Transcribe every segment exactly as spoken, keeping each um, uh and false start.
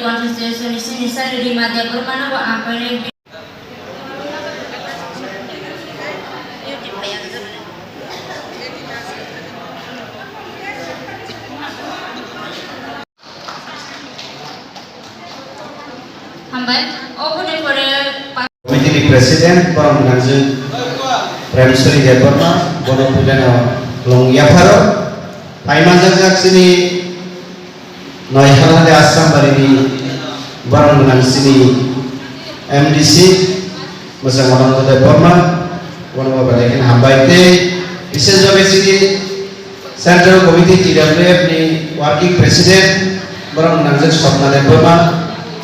Constitution ni sini sari Rima Debbarma no bo ang painai. Hambai, oboni pore pa- Committee ni President, borok nangjwk Premswri Debbarma, bono puilano long yapharo. Phaima jak jak chini Noyhalhali Assam barini borok gwnang chini M D C, Mwchang Ananda Debbarma, bono bo belai kheno hambai tei bises bagwi chini Central Committee T W F ni Working President, borok gwnang jak Swapna Debbarma,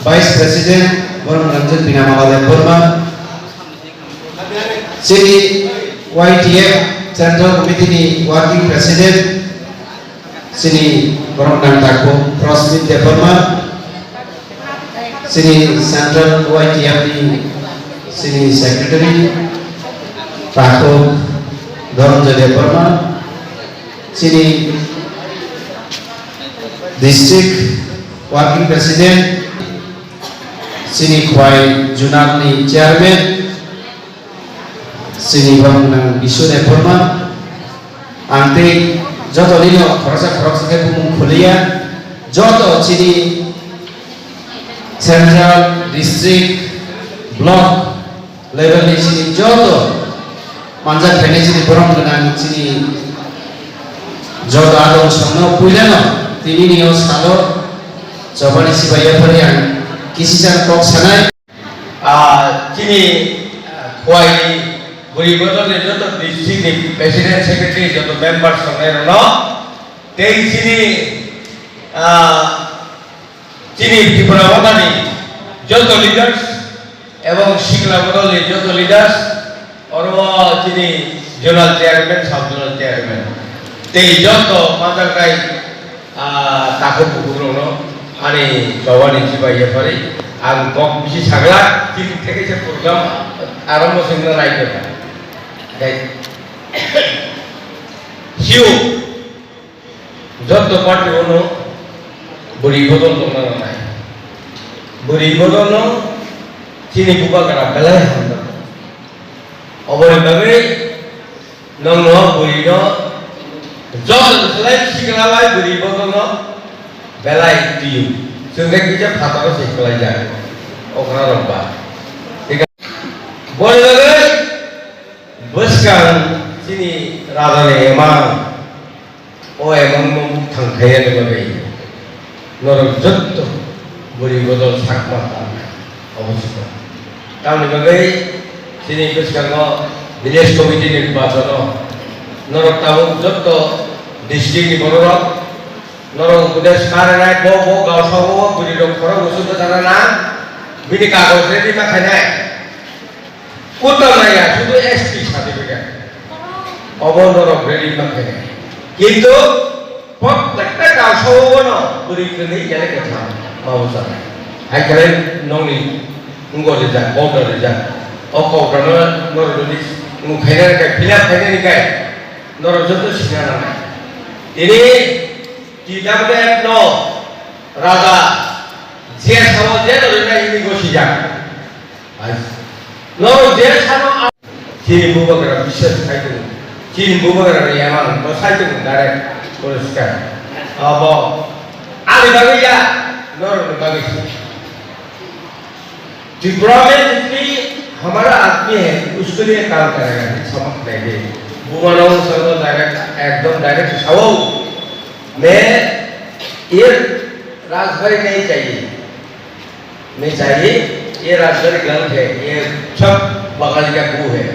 Vice President, borok gwnang jak Binamala Debbarma, chini Y T F Central Committee ni Working President, chini borok nang takhuk Prosmit Debbarma, chini Central Y T F ni chini Secretary takhuk Dhananjay Debbarma, chini District Working President, chini Khwai Zonal ni Chairman, chini borok nang Bisu Debbarma, ang tei joto nino khoroksa khoroksa khe bumung khuliya, joto chini Central, District, Block level ni chini joto manjak phainai chini borok gwnang chini joto adong songno puilano tini ni o salo chobani sibai yaphari ang kisisa kok sanai. Ah, chini, ah, Khowai ni bwrwi bodol ni joto district ni president secretary joto members tongnai rokno tei chini, ah, chini Tripura Motha ni joto leaders ebong Sikla Bodol ni joto leaders, oro chini zonal chairman, sub zonal chairman tei joto manjaknai Ah, takhuk bukhuk rokno ani chobani chibai yaphari ang kok bisi sagla, chini theke se program arombo sengna nai khe. Dai. Sio, jotto party ono bwrwi bodol tongna nangnai. Bwrwi bodolno chini bubagra belai hamjak. Oboni bagwi Nwng no bwrwi no joto slai sikla bai bwrwi bodol no belai twiwi. Chwng khe kisa phataro se kwlaijak. Okra rok ba. Thik a-, boni bagwi bwskang chini raja ni emang. O emang no thang khaina ni bagwi norok jotto bwrwi bodol sakma tang obo se. Tamni bagwi chini bwskango village committee ni bajono norok tabuk jotto district ni bororok norok ude sare nai bo bo gausao bwrwi rok khorok usu bwchana nang bini kagoj ready ma khainai. Kuta maya, sudu S T certificate. Obo norok ready ma khainai. Kintu, prottekta gausao bono bwrwi kwrwi elek kwthang ma bwchanai. Hai khe nongni wngbo rijak, kok rok rijak. O kok rokno norok release wng khainani kai, fill up khainani kai, norok joto sina nangnai. Tini T W F no raja je sao je no rinai hini go sijak. Norok je sano a-, chini bubagra biswas khai tongo. Chini bubagra ni emang bo sai tongo direct poriskar. Abo ani bagwi ya, norok ni bagwi se. Tripura mein jitni hamara aadmi hai, uske liye kaam karega, samajh nahi de. Buma no sabo direct, ekdom direct sao. Main ye rajbari nahi chahiye. Main chahiye, ye rajbari gaon hai, ye sab bagali ka bhu hai.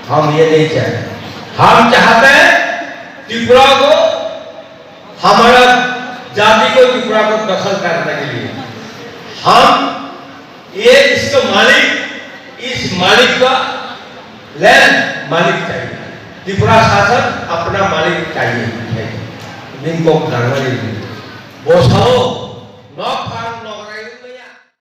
Hum ye nahi chahte. Hum chahte hain Tripura ko, hamara jati ko Tripura ko dakhal karne ke liye. Hum ये इसका मालिक, इस मालिक का लैंड मालिक चाहिए। त्रिपुरा शासन अपना मालिक चाहिए। Bini kok nangmani bosao nok